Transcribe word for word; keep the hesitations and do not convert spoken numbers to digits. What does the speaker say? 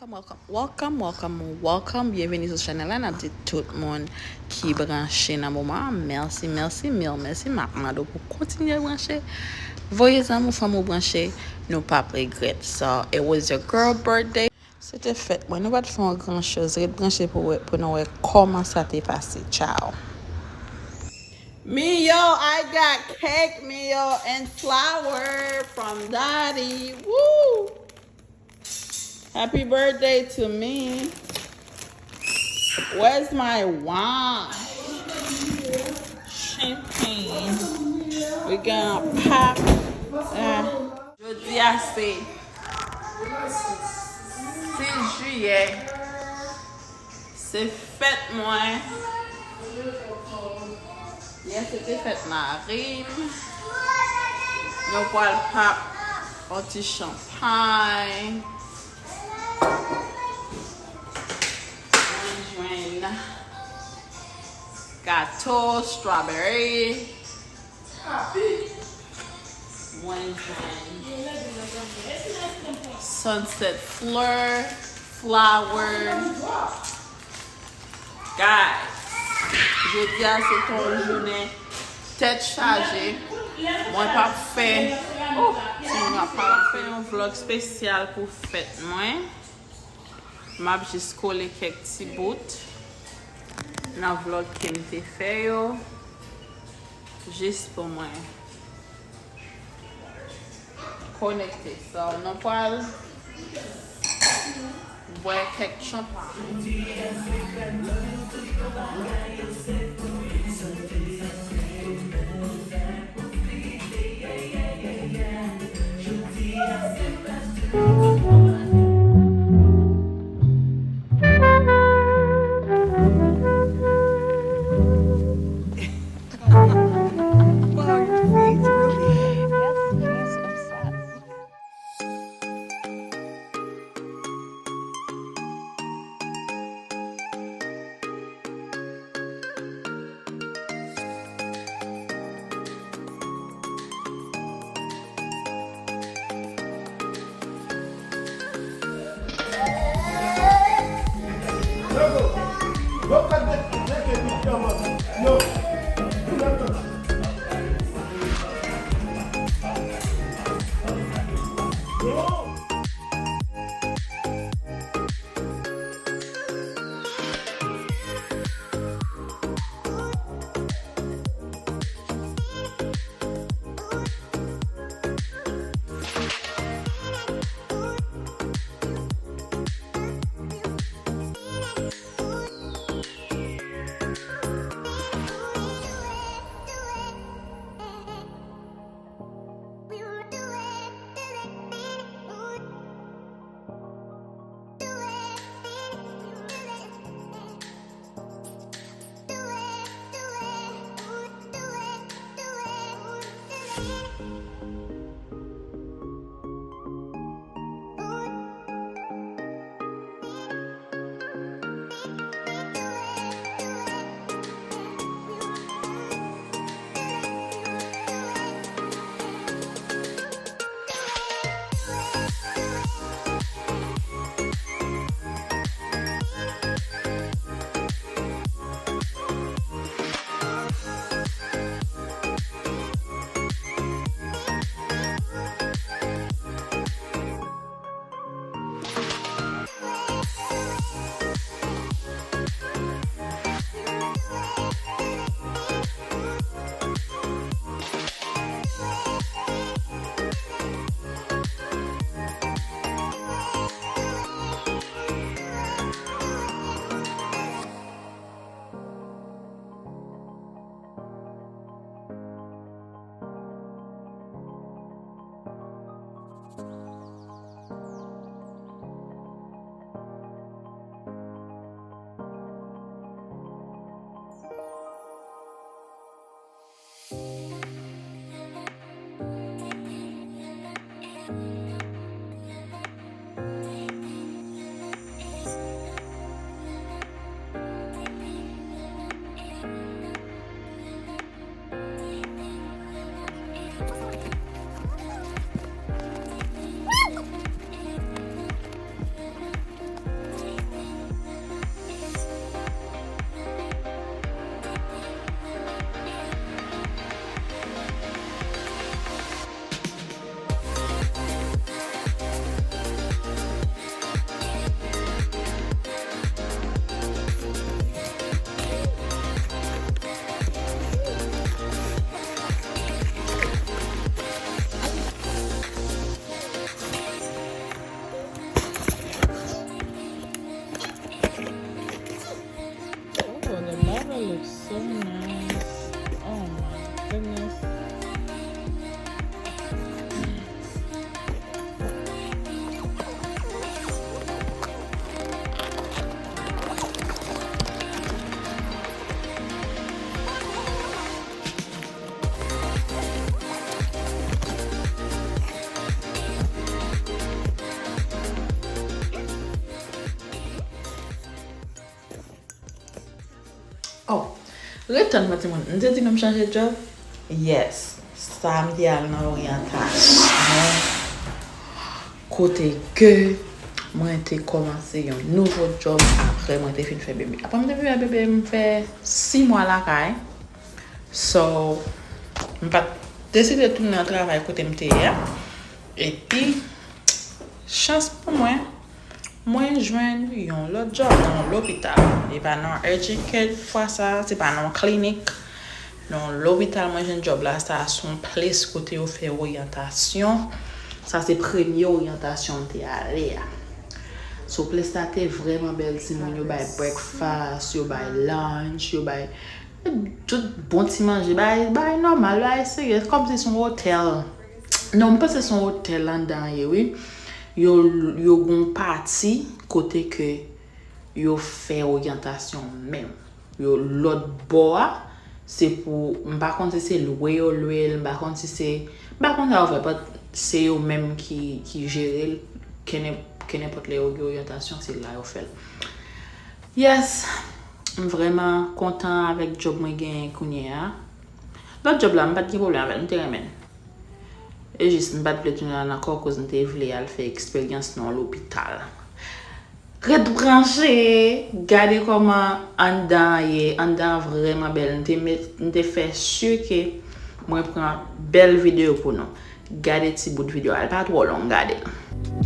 Welcome, welcome, welcome, welcome, welcome. Byenveni sou chanèl la. N ap di tout moun ki branche nan moman an, mèsi, mèsi, mil mèsi. M ap mande w pou kontinye branche. Voye zanmi w, fanmi w branche. Nou p ap regrèt. So, it was your girl birthday. Se te fèt mwen. Nou pa t fè yon gran choz. Ret branche pou wè, pou nou wè kòman sa te pase. Ciao. Mio, I got cake, Mio, and flower from Daddy. Woo! Happy birthday to me. Where's my wine? Champagne. We gonna pop. Ah. Jodi a se sis jiyè. Se fèt mwen. Yè se te fèt mari m. Nou pral pop yon ti chanpay. Mwen jwenn gato, strawberry. Mwen jwenn sunset fleur, flower. Guys, jodi a se te yon jounen tèt chaje. Mwen p ap fè, oh, timoun ap pale, fè yon vlog espesyal pou fèt mwen. M ap jis kole kèk ti bout nan vlog ke m te fè yo, jis pou mwen konekte. So, nou pral bwè kèk chanpay. Wow, your feet, really? Yes, she's obsessed. Oh, ret tann mwen timoun. M te di nou m chanje djòb? Yes. Sa m te al nan oryantasyon. Kote ke mwen te kòmanse yon nouvo djòb apre mwen te fin fè bebe. Apre m te fin fè bebe, m fè sis mwa lakay. So, m pa t deside tounen nan travay kote m te ye a. Epi, chans pou mwen, mwen jwenn yon lòt djòb nan yon lopital. E pa nan urgent care fwa sa, se pa nan yon klinik. Nan yon lopital mwen jwenn djòb la, sa se yon plas kote yo fè oryantasyon. Sa se premye oryantasyon m te ale a. So, plas la te vrèman bèl, timoun, yo bay breakfast, yo bay lunch, yo bay tout bon ti manje, bay, bay nòmal, bay serye, kòmsi se yon otèl. Non, m panse se yon otèl anndan ye, wi. Yo, yo gon pati kote ke yo fè oryantasyon menm. Yo lòt bò a, se pou, m pa konn si se lwe yo lwe l, m pa konn si se, m pa konn sa yo fè, but se yo menm ki, ki jere l, kenenpòt lè yo gen oryantasyon, se la yo fè l. Yes, m vrèman kontan avèk djòb mwen genyen kounye a. Lòt djòb la, m pa t gen pwoblèm avè l, m te renmen l. E jis, m pa t vle tounen la ankò, koz m te vle al fè eksperyans nan yon lopital. Ret branche, gade kòman anndan an ye, anndan an vrèman bèl. M te met, m te fè si ke mwen pran bèl videyo pou nou. Gade ti bout videyo a, li pa twò long, gade l.